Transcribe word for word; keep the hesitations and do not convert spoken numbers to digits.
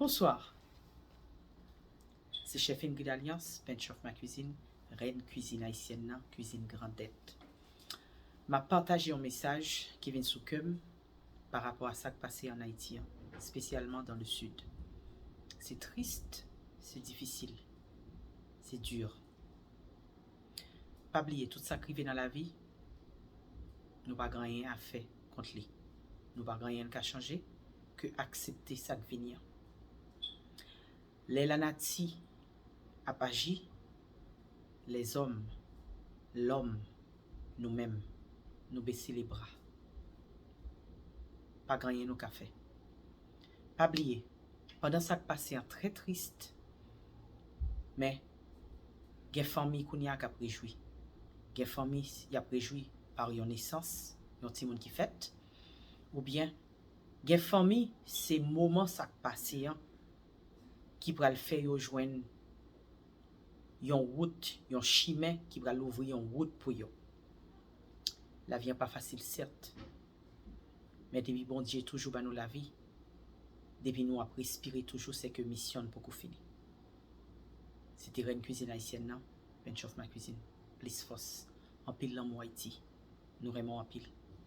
Bonswa. Se chèf Ingrid Alliance, Pench of My Cuisine, rèn kwizin ayisyèn nan, kwizin grandèt. M ap pataje yon mesaj ki vin sou kè m pa rapò a sa k pase ann Ayiti an, espesyalman dans le sud. Se tris, se difisil, se di. Pa bliye, tout sa k rive nan lavi, nou pa gen anyen a fè kont li. Nou pa gen anyen n ka chanje ke aksepte sa k vini an. Lè lanati ap aji, lèzòm, lòm, nou menm, nou bese lebra. Pa gen anyen nou ka fè. Pa bliye, pandan sa k pase an trè tris, men gen fanmi kounye a k ap rejwi. Gen fanmi y ap rejwi pa yon nesans, yon timoun ki fèt, oubyen gen fanmi se moman sa k pase an ki pral fè yo jwenn yon wout, yon chimen ki pral louvri yon wout pou yo. Lavi an pa fasil, sèt, men depi Bondye toujou ba nou lavi, depi nou ap respire toujou, se ke misyon n poko fini. Se te rèn kwizin ayisyèn nan, Pench of My Cuisine. Plis fòs, anpil lanmou Ayiti. Nou renmen w anpil.